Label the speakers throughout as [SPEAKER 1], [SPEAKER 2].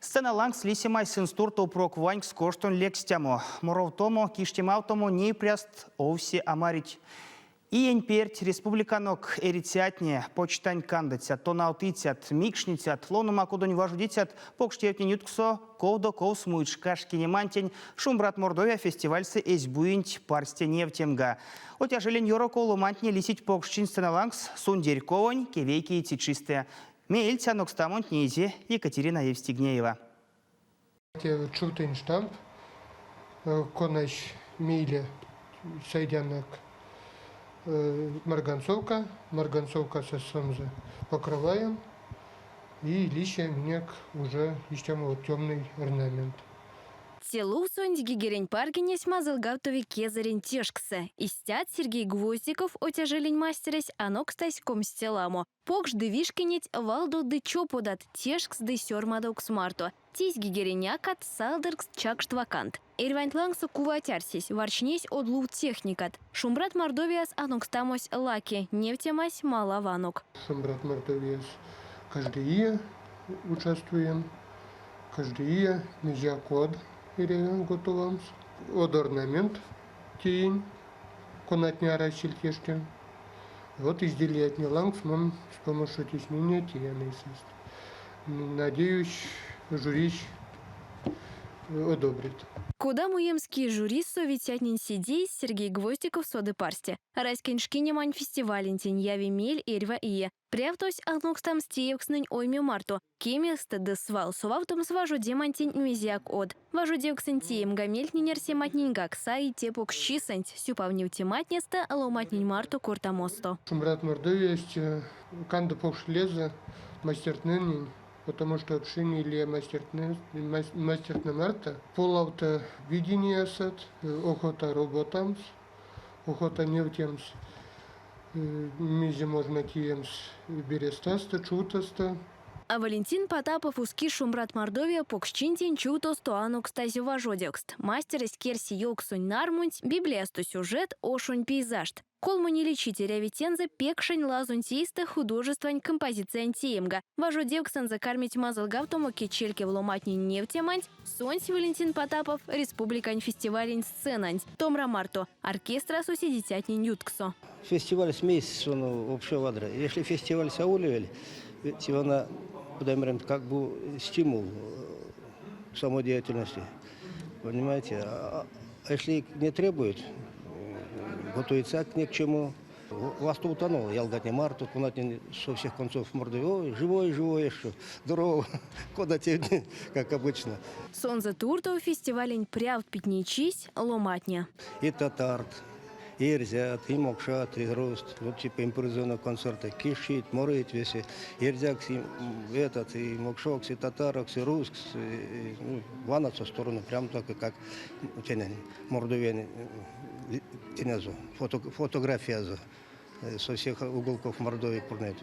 [SPEAKER 1] Сцена лангс лисемась сынст туртов прок ванькс коштонь лекстямо. Моровтомо, киштемавтомо ней пряст овсе а марить. Иень перть республиканок эрицятне, почтань кандыцят, тонавтыцят, микшницят, ловнома кудонь важодицят покш тевтнень ютксо ковдо-ков муить шка шкинемантень Шумбрат Мордовия фестивальсэ эсь буенть парсте невтемга. Отяжелень ёроков ломантне лисить покшчинь сцена лангс сундерьковонь кевейкееце чистэ. Меельце анокстамонть неизе Екатерина Евстигнеева.
[SPEAKER 2] Те чувтонь штамп, конась мейле сайдянок марганцовка, марганцовкасо сонзэ покрываем и лиссь минек уже истямо вот темный орнамент.
[SPEAKER 3] Те лувсонть гигерень паргинесь мазылгавтови кезэрень тешкссэ. Истят Сергей Гвоздиков, Отяжелень мастерэсь, анокстась комсте ламо. Покш ды вишкинеть, валдо ды чоподат, тешкс ды сёрмадовкс марто. Тейсь гигерень някат, салдыркст, чакшт-вакант. Эрьванть лангсо кувать арсесь, варчнесь од лувт-техникат. Шумбрат Мордовияс анокстамось лаки, невтемась малаванок.
[SPEAKER 2] Шумбрат Мордовияс каждый ие участвуем, каждый ие мезеяк од эряви готовамс. Од орнамент теинь, конатне арасельть эште. Вот изделиятне лангс мон с помощью тиснения теян эйсэст. Надеюсь, жюрись одобрит.
[SPEAKER 3] Кода муемс ки жюрис совицятнень седейс, Сергей Гвоздиков соды парсте. Раськень шкинемань фестивалентень яви мель эрьва ие. Прявтось анокстамс теевкстнэнь ойме марто, кеместэ ды свал совавтомс важодемантень мезеяк од. Важодевксэнь теемга мельтнень-арсематненьгак саить те покшчисэнть, сюпав невтематнестэ, ломантнень марто кортамосто.
[SPEAKER 2] Шумбрат Мордовиясь канды покш лезэ мастертнэнень, потому что общение или мастертнэ, мастертнэ марто полавты видениясот, охота роботамс, охота невтемс, мезе можно теемс берестасто, чувтосто.
[SPEAKER 3] А Валентин Потапов уски Шумбрат Мордовия покшчинтень чувтосто анокстазь важодевкст. Мастерэсь керси ёвксонь нармунть, библиясто сюжет, ошонь пейзажт. Колмо-ниле чить эряви тензэ пекшень лазонть эйстэ художествань композициянь теемга. Важодевксэнзэ кармить мазылгавтомо кедьчелькев ломантнень невтеманть, сонсь Валентин Потапов республикань фестивалень сценанть домра марто оркестрасо седицятнень ютксо.
[SPEAKER 4] Фестивалесь мейс сон вообще вадря. Если фестиваль саулевель, ведь она, куда как бы стимул самодеятельности. Понимаете? А если не требует, готовиться ни к чему. Вас то утонул, ялгатне марто, конатне со всех концов морды. Ой, живой, живой еще, здорово, кода тебе, как обычно.
[SPEAKER 3] Сонзэ туртов фестивалень прявт питнейчись ломатне.
[SPEAKER 4] И татарт, и эрзят, и мокшат, и рузт. Вот типа импровизационные концерты. Киштить, морыть весе. Эрзякс, и этот, и мокшокс, и татарокс, и русскс. И, ну, ванатся в сторону, прям так, как Мордовия тенезо, фото, фотографиязо со всех уголков Мордовии пурныть.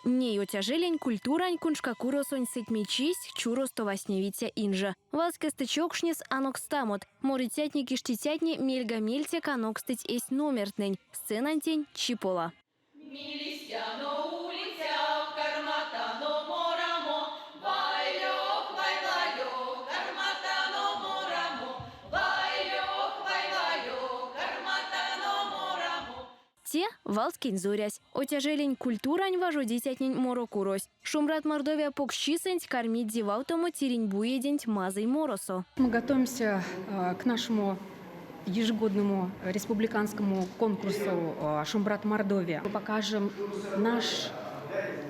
[SPEAKER 3] Ней Отяжелень культурань куншкакуросонть сэтьмечись чуросто вастневиця инже. Валскестэ чокшнес анокстамот. Морыцятне-киштицятне мельга-мельцек анокстыть эсь номертнэнь. Сценантень чипола.
[SPEAKER 5] Милистяно улицяв, карматано морамо, Вайлёк, вай-вайо, карматано морамо, Вайлёк, вай-вайо, карматано морамо.
[SPEAKER 3] Те валскень зорясь. Отяжелень культурань важодицятнень морокурось. Шумбрат Мордовия покшчисэнть кармить дивавтомо тиринь буеденть мазый моросо.
[SPEAKER 6] Мы готовимся к нашему ежегодному республиканскому конкурсу «Шумбрат Мордовия». Мы покажем наш,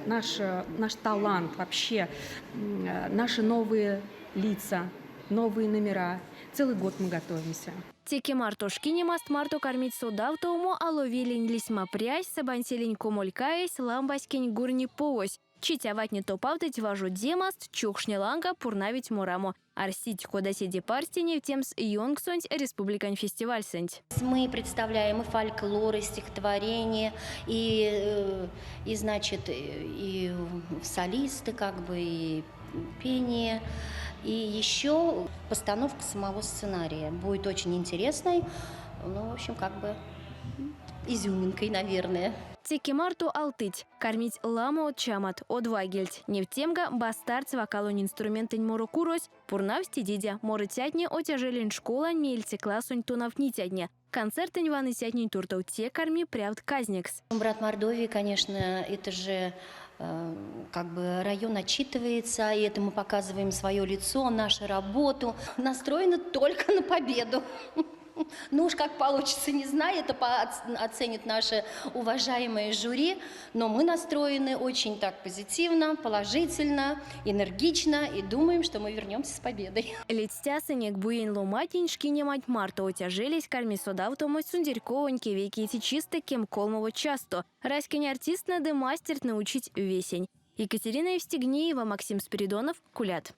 [SPEAKER 6] наш, наш талант вообще, наши новые лица, новые номера. Целый год мы готовимся.
[SPEAKER 3] Теке марто шкинемаст марто кармить содавтомо Аловелень лисьмапрясь, Сабанцелень комолькаесь, Ламбаськень гурниповось. Чить аватне топавтыть важодемаст, чокшне ланга пурнавить морамо. Арсить, кода седе парсте невтемс ёнксонть республикань фестивальсэнть.
[SPEAKER 7] Мы представляем и фольклор, и стихотворение, и, и значит, и солисты, как бы, и пение. И еще постановка самого сценария будет очень интересной. Ну, в общем, как бы изюминкой, наверное.
[SPEAKER 3] Теке марто алтыть, кармить ламо од чамат, од вайгельть. Невтемга, Бастардс вокалонь инструментэнь морокурось пурнавсь тедеде морыцятне Отяжелень школань меельце классонь тонавтницятне. Концертэнь ваныцятнень туртов те карми прявт казнекс.
[SPEAKER 7] Брат Мордовии, конечно, это же как бы район отчитывается, и это мы показываем свое лицо, нашу работу. Настроены только на победу. Ну уж как получится, не знаю, это оценит наше уважаемое жюри, но мы настроены очень так позитивно, положительно, энергично и думаем, что мы вернемся с победой.
[SPEAKER 3] Ледстясынек буень ломантнень шкинеманть марто Отяжелесь карми содавтомо сундерьковонь кевейкее чистэ 13 чассто. Раськень артисттнэ ды мастертнэ учить весень. Екатерина Евстигнеева, Максим Спиридонов, Кулят.